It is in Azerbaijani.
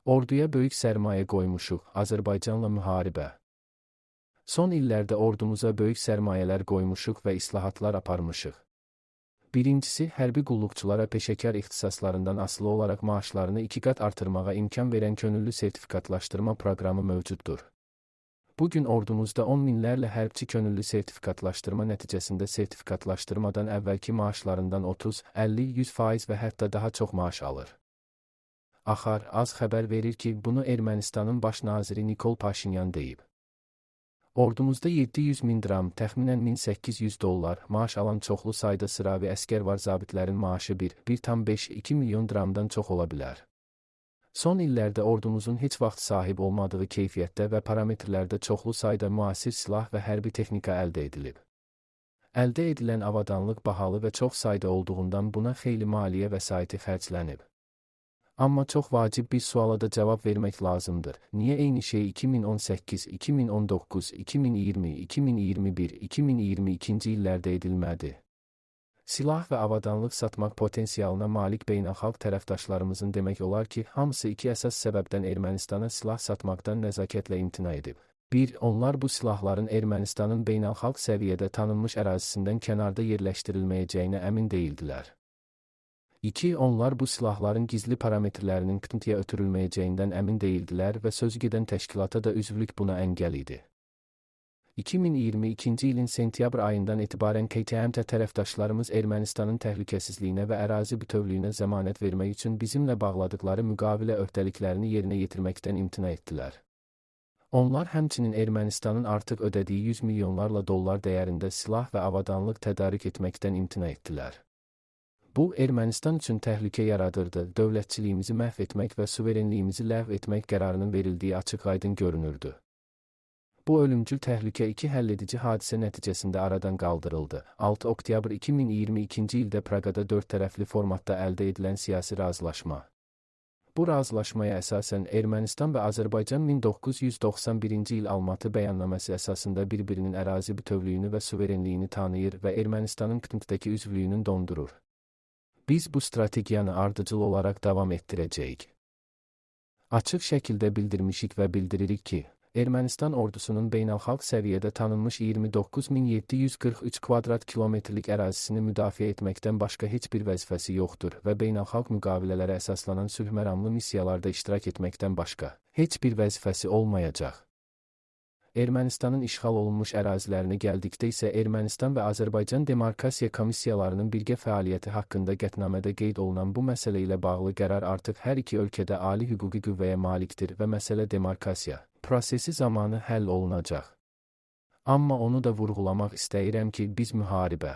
Orduya böyük sərmayə qoymuşuq, Azərbaycanla müharibə. Son illərdə ordumuza böyük sərmayələr qoymuşuq və islahatlar aparmışıq. Birincisi, hərbi qulluqçulara peşəkar ixtisaslarından asılı olaraq maaşlarını 2 qat artırmağa imkan verən könüllü sertifikatlaşdırma proqramı mövcuddur. Bu gün ordumuzda 10 minlərlə hərbçi könüllü sertifikatlaşdırma nəticəsində sertifikatlaşdırmadan əvvəlki maaşlarından 30, 50, 100% və hətta daha çox maaş alır. Axar az xəbər verir ki, bunu Ermənistanın baş naziri Nikol Paşinyan deyib. Ordumuzda 700 min dram, təxminən 1800 dollar maaş alan çoxlu sayda sıravi əsgər var. Zabitlərin maaşı 1, 1,5, 2 milyon dramdan çox ola bilər. Son illərdə ordumuzun heç vaxt sahib olmadığı keyfiyyətdə və parametrlərdə çoxlu sayda müasir silah və hərbi texnika əldə edilib. Əldə edilən avadanlıq bahalı və çox sayda olduğundan buna xeyli maliyyə vəsaiti xərclənib. Amma çox vacib bir suala da cavab vermək lazımdır. Niyə eyni şey 2018, 2019, 2020, 2021, 2022-ci illərdə edilmədi? Silah və avadanlıq satmaq potensialına malik beynəlxalq tərəfdaşlarımızın demək olar ki, hamısı iki əsas səbəbdən Ermənistana silah satmaqdan nəzakətlə imtina edib. 1. Onlar bu silahların Ermənistanın beynəlxalq səviyyədə tanınmış ərazisindən kənarda yerləşdirilməyəcəyinə əmin deyildilər. 2. Onlar bu silahların gizli parametrlərinin KMT-yə ötürülməyəcəyindən əmin deyildilər və sözügedən təşkilata da üzvlük buna əngəl idi. 2022-ci ilin sentyabr ayından etibarən KTMT tərəfdaşlarımız Ermənistanın təhlükəsizliyinə və ərazi bütövlüyünə zəmanət vermək üçün bizimlə bağladıkları müqavilə öhdəliklərini yerinə yetirməkdən imtina etdilər. Onlar həmçinin Ermənistanın artıq ödədiyi 100 milyonlarla dollar dəyərində silah və avadanlıq tədarik etməkdən imtina etdilər. Bu, Ermənistan üçün təhlükə yaradırdı, dövlətçiliyimizi məhv etmək və suverenliyimizi ləğv etmək qərarının verildiyi açıq-aydın görünürdü. Bu ölümcül təhlükə iki həlledici hadisə nəticəsində aradan qaldırıldı. 6 oktyabr 2022-ci ildə Praqada dörd tərəfli formatda əldə edilən siyasi razılaşma. Bu razılaşmaya əsasən Ermənistan və Azərbaycan 1991-ci il Almatı bəyannaməsi əsasında bir-birinin ərazi bütövlüyünü və suverenliyini tanıyır və Ermənistanın KMT-dəki üzvlüyünü dondurur. Biz bu strategiyanı ardıcıl olaraq davam etdirəcəyik. Açıq şəkildə bildirmişik və bildiririk ki, Ermənistan ordusunun beynəlxalq səviyyədə tanınmış 29.743 kvadrat kilometrlik ərazisini müdafiə etməkdən başqa heç bir vəzifəsi yoxdur və beynəlxalq müqavilələrə əsaslanan sülhməramlı missiyalarda iştirak etməkdən başqa heç bir vəzifəsi olmayacaq. Ermənistanın işğal olunmuş ərazilərinə gəldikdə isə Ermənistan və Azərbaycan demarkasiya komissiyalarının birgə fəaliyyəti haqqında qətnamədə qeyd olunan bu məsələ ilə bağlı qərar artıq hər iki ölkədə ali hüquqi qüvvəyə malikdir və məsələ demarkasiya prosesi zamanı həll olunacaq. Amma onu da vurğulamaq istəyirəm ki, biz müharibə